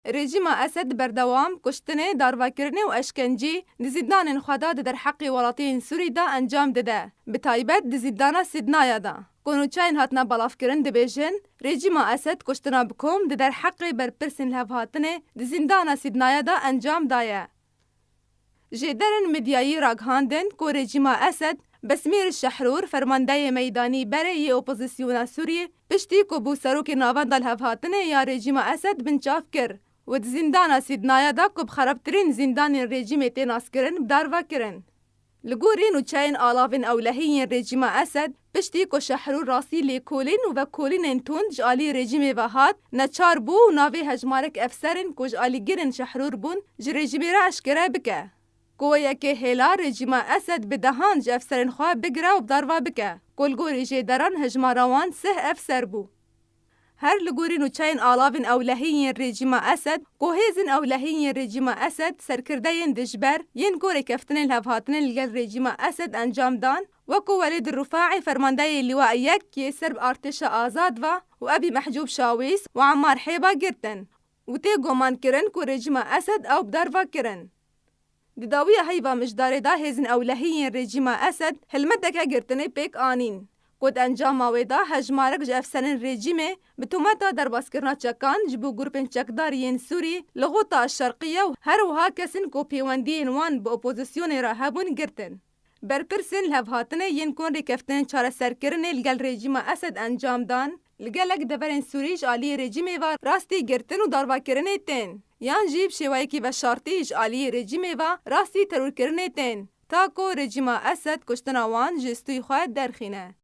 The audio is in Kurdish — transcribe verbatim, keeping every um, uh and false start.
Rejîma Esed berdewam kuştinê, darvekirinê û eşkencî di zîndanên xwe de di derheqê welatiyên Sûrî de encam dide, bi taybet di zîndana Sîdnaya de. Ku nûçeyên hatine belavkirin dibêjin, rejîma Esed kuştina bi kom di derheqê berpirsên lihevhatinê di zîndana Sîdnaya de encam daye. Jêderên medyayî ragihandin ku rejîma Esed Besmîr Şehrûr, fermandeyê meydanî berê yê opozisyona Sûriyê, piştî ku bû serokê navenda lihevhatinê ya rejîma Esed binçav kir û di zîndana Sîdnaya de ku bi xerabtirîn zîndanên rejîmê tê naskirin, bi dar ve kirin. Li gorî nûçeyên alavên ewlehî yên rejîma Esed, piştî ku Şehrûr rastî lêkolîn û vekolînên tund ji alî rejîmê ve hat, neçar bû û navê hejmarek efserên ku ji alîgirên Şehrûr bûn, ji rejîmê re eşkere bike. Ku wê yekê hêla rejîma Esed bi dehan ji efserên xwe bigire û bi dar ve bike, ku li gorî jêderan hejmara wan sih efser bû. Her li gorî nûçeyên alavên ewlehî yên rejîma Esed, ku hêzên ewlehî yên rejîma Esed, serkirdeyên dijber yên ku rêkeftinên lihevhatinê li gel rejîma Esed encam dan, wek ku Welîd Rufaî, fermandeyê Lîwa yek yê ser bi artêşa azad ve û Ebî Mehcûb Şawîs û Emmar Hêba girtin û tê gumankirin ku rejîma Esed ew bi dar ve kirin. Di dawiya heyva mijdarê de hêzên ewlehî yên rejîma Esed hilmeteke girtinê pêk anîn, ku di encama wê de hejmarek ji efserên rejîmê bi tometa derbaskirina çekan ji bo grûpên çekdar yên Sûrî li Xota Şerqiye û her wiha kesên ku pêwendiyên wan bi opozisyonê re hebûn girtin. Berpirsên lihevhatinê yên ku rêkeftinên çareserkirinê li gel rejîma Esed encam dan, li gelek deverên Sûrî ji aliyê rejîmê ve rastî girtin û darvekirinê tên, yan jî bi şêweyekî veşartî ji aliyê rejîmê ve rastî terorkirinê tên, ta ku rejîma Esed kuştina wan ji stûyê xwe derxîne.